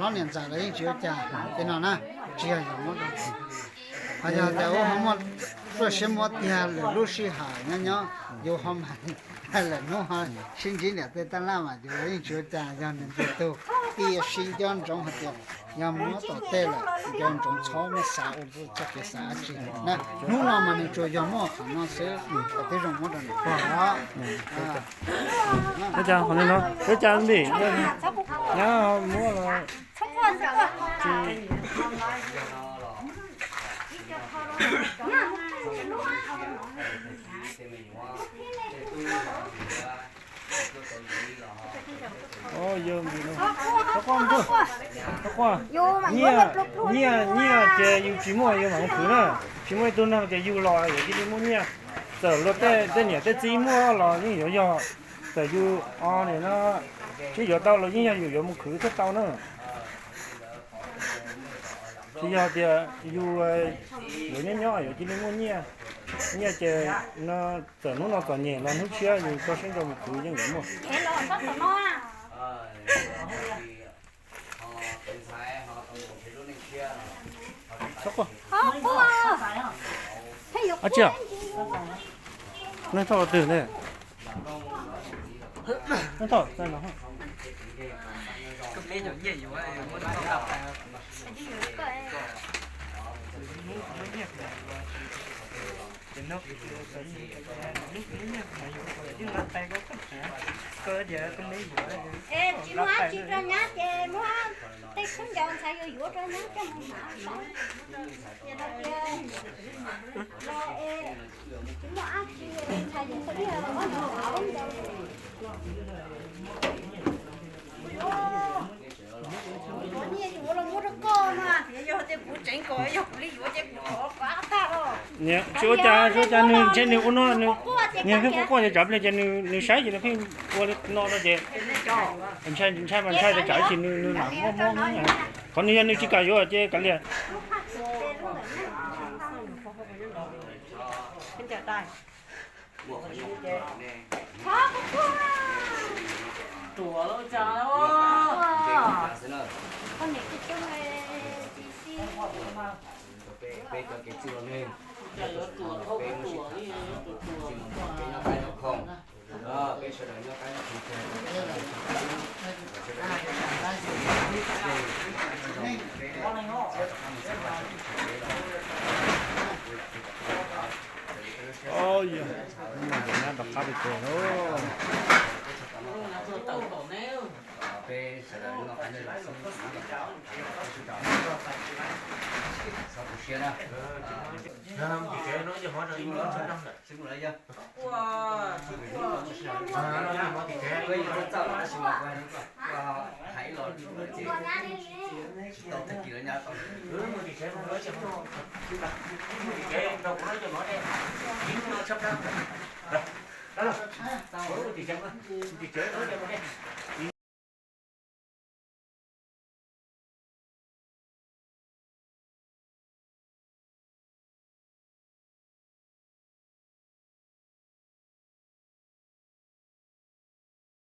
Hlob niam ntxawm los yeej tsis ua cas tej no na, tsis yog yus muab rau. Ho yog tias ua ho muaj ruaj siab muab tiag lwm lub sij hawm nyob nyob yus ho mam lwm hnub ho sib ntsib niam tej taj laj mas yus los yeej tsis ua cas, yog nws ntiag tug tij sib nco ntsoov hais tias yog muab tom tej lawm nco ntsoov txhob muab xav ua txoj kev xav dab tsi na. Hnub no mas nws tsuas yog muaj qhov no xwb, kom tib zoo muab rau nws pog os. Ua cas qhov no, ua cas ntim nyab muab los. Nyiaj, nyiaj ces yus tsis muaj yus mam mus khwv na. Tsis muaj ib tug neeg tias yug los yuav cia li muaj nyiaj. Txawm luag tej niam tej txiv muaj los yeej yuav yog, txawm yus o niam no sib yuav tau los yeej yog yus yuav mus khwv thiaj tau na. Tsis yog tias yus yuav nyob nyob yuav cia li muaj nyiaj. Nyiaj ces no txawm hnub no txom nyem los hnub tshiab yus tso siab nrog mus khwv yeej yuav muaj. Ab tsi, nej thauj twg ne? Nej thauj. Es tsis muaj dab tsi rau nyab ces muab tej khaub ncaws ntxhais yuav yuav rau nyab coj mus hnav. Ces hais tias los es tsis muaj dab tsi, ntxhais yuav tau ib ob lub ncaws. Nyiaj yuav los muab rau koj no, yog tias kuv tseev kom yog kuv li yuav ces kuv thov pab tag los. Tsis ua cas, tsis ua cas, nws ntshe nws ua no, nws pheej quaj quaj ces tsam pliag ces nws saib ces nws pheej ua li no no ces ntshai, ntshai mas ntshai tas tsam ib ntsis nws lam muab muab. Qhov nws yog nws tsis kam yuav ces kav liam. Nyab rov qab pem tes lauj.